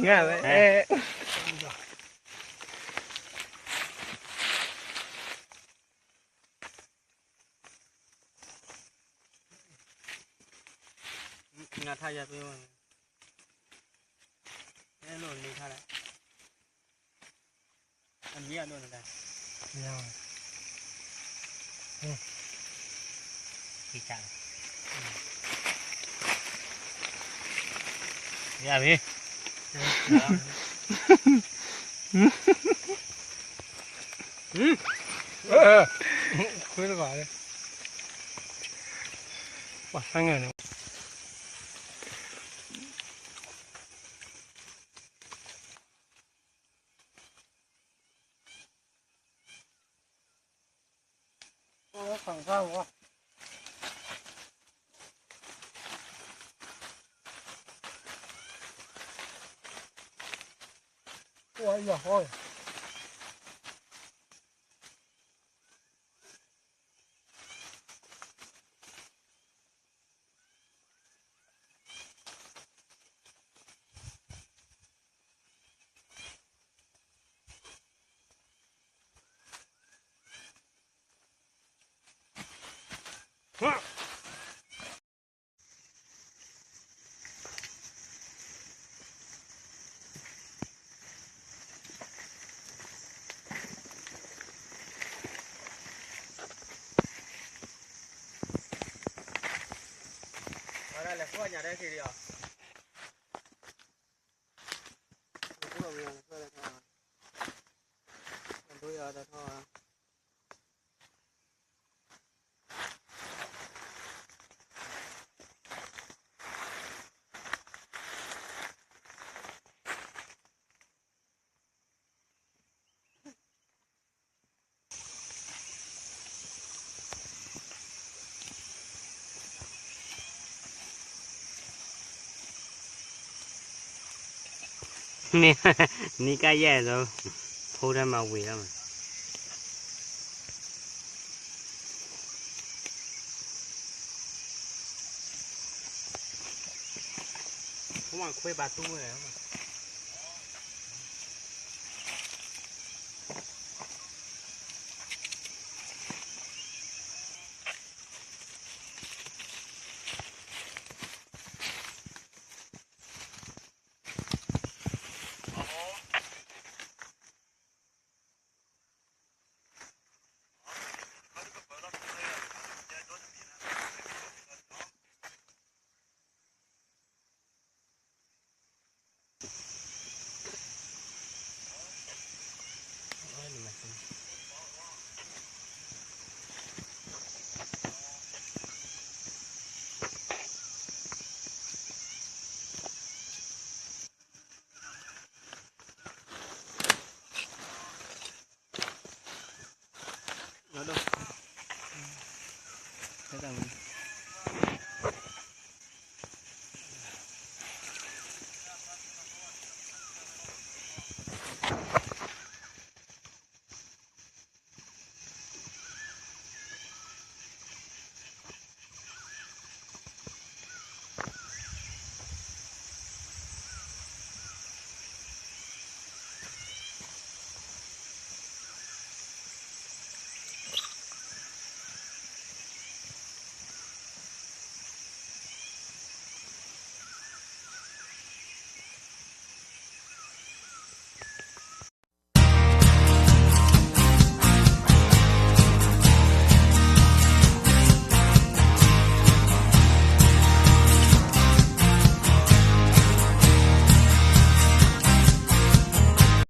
ငါဝဲ ငါထါယၤပ့ၤဝဲ အဲလိၣ်လ့ခါလၢ အမံၤအဒိၣ်နတၢ် ယၤဘၣ် ခွေးတဂၤလၢ ပှၤသၣ်ငဲၢ်န့ၣ် နံၤကယဲၢ်ဒီး ဖိတၢ်မၤဝံၤလီၤမး ဖိမၤခွဲးပာ်တူၢ်ဝဲ